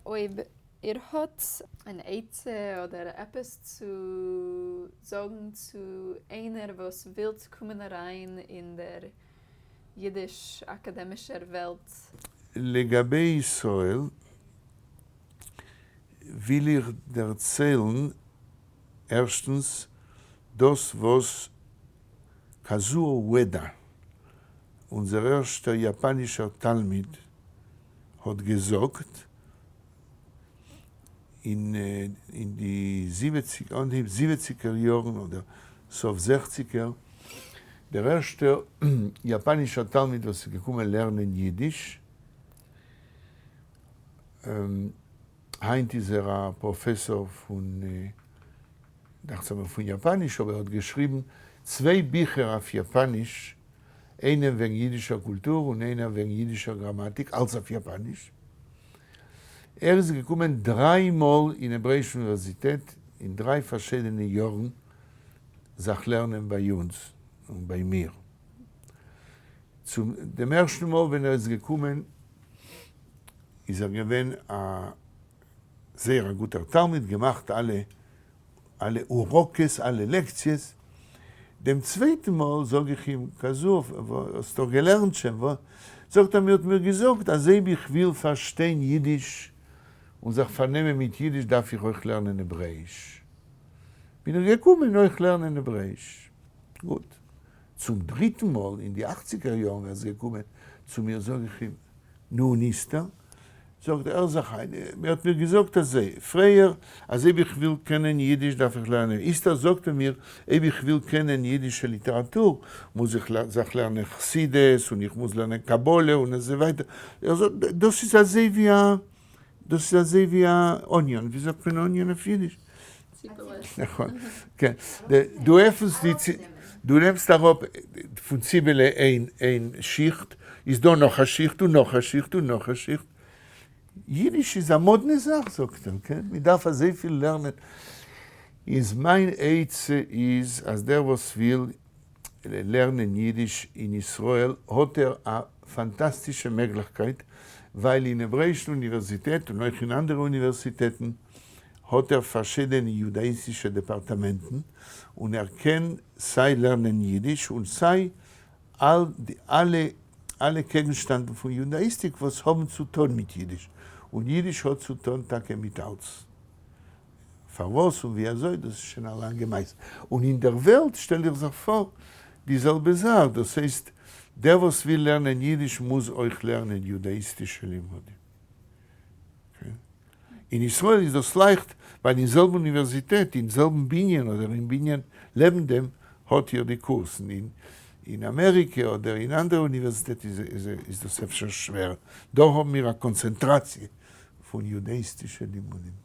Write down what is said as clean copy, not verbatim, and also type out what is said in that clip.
אויב איר האט אן עצה אדער עפעס צו זאגן צו איינער וואס ווילט קומען אריין אין דער אידיש אקאדעמישער וועלט. לגבי ישראל וויל איך דערציילן ערשטנס דאס וואס קאזואו אועדא, אונזער ערשטער יאפאנישער תלמיד, האט געזאגט אין אין די זיבעציג אנהייב זיבעציגער יארן אדער סוף זעכציגער, דער ערשטער יאפאנישער תלמיד וואס איז געקומען לערנען אידיש, היינט איז ער א פראפעסאר פון, דאכט זיך מיר פון יאפאניש, אבער ער האט געשריבן צוויי ביכער אויף יאפאניש, איינער וועגן יידישער קולטור און איינער וועגן יידישער גראמאטיק, אלץ אויף יאפאניש. ער איז געקומען דריי מאל אין העברעאישן אוניווערזיטעט אין דריי פארשידענע יארן זיך לערנען ביי אונז און ביי מיר. צום דעם ערשטן מאל ווען ער איז געקומען איז ער געווען א זייער א גוטער תלמיד, געמאכט אלע אלע אוראקעס, אלע לעקציעס. דעם צווייטן מאל זאג איך אים, קאזואו, האסט דאך געלערנט שוין, וואס? זאגט ער מיר, האט מיר געזאגט אז אויב איך וויל פארשטיין אידיש און זיך פארנעמען מיט אידיש דארף איך אויך לערנען העברעאיש. בין איך געקומען אויך לערנען העברעאיש. גוט. צום דריטן מאל אין די אכציגער יארן ווען ער איז געקומען צו מיר זאג איך אים, נו ניסתר? זאגט ער זיך איין, מען האט מיר געזאגט אזוי פריער אז אויב איך וויל קענען אידיש דארף איך לערנען, איצטער זאגט מען מיר אויב איך וויל קענען אידישע ליטעראטור מוז איך זיך לערנען חסידות און איך מוז לערנען קבלה און אזוי ווייטער, ער זאגט דאס איז אזוי ווי א דאס איז אזוי ווי א onion, ווי זאגט מען onion אויף אידיש? ציבעלע. נכון, כן, דו עפנסט די, דו נעמסט אראפ פון ציבעלע איין איין שיכט, איז דא נאך א שיכט און נאך א שיכט און נאך א שיכט. יידיש איז א מאדנע זאך זאגט ער, כן, מען דארף אזויפיל לערנען. איז מיין עצה איז אז דער וואס וויל לערנען יידיש אין ישראל האט ער א פאנטאסטישע מעגליכקייט, ווייל אין העברעאישן אוניווערזיטעט און אויך אין אנדערע אוניווערסיטעטן האט ער פארשידענע יודאיסטישע דעפארטאמענטן און ער קען סיי לערנען יידיש און סיי אל די אלע אלע קעגנשטאנדן פון יודאיסטיק וואס האבן צו טון מיט יידיש, און יידיש האט צו טון טאקע מיט אלץ. פארוואס און ווי אזוי דאס איז שוין א לאנגע מעשה. און אין דער וועלט שטעל איך זיך פאר די זעלבע זאך, דאס הייסט דער וואס וויל לערנען יידיש מוז אויך לערנען יודאיסטישע לימודים. אין ישראל איז דאס לייכט ווייל אין זעלבן אוניווערזיטעט, אין זעלבן בנין אדער אין בנין לעבן דעם האט איר די קורסן. אין אמעריקע אדער אין אנדערע אוניווערזיטעט איז דאס אפשר שווער. דא האבן מיר א קאנצענטראציע פון יודאיסטישע לימודים.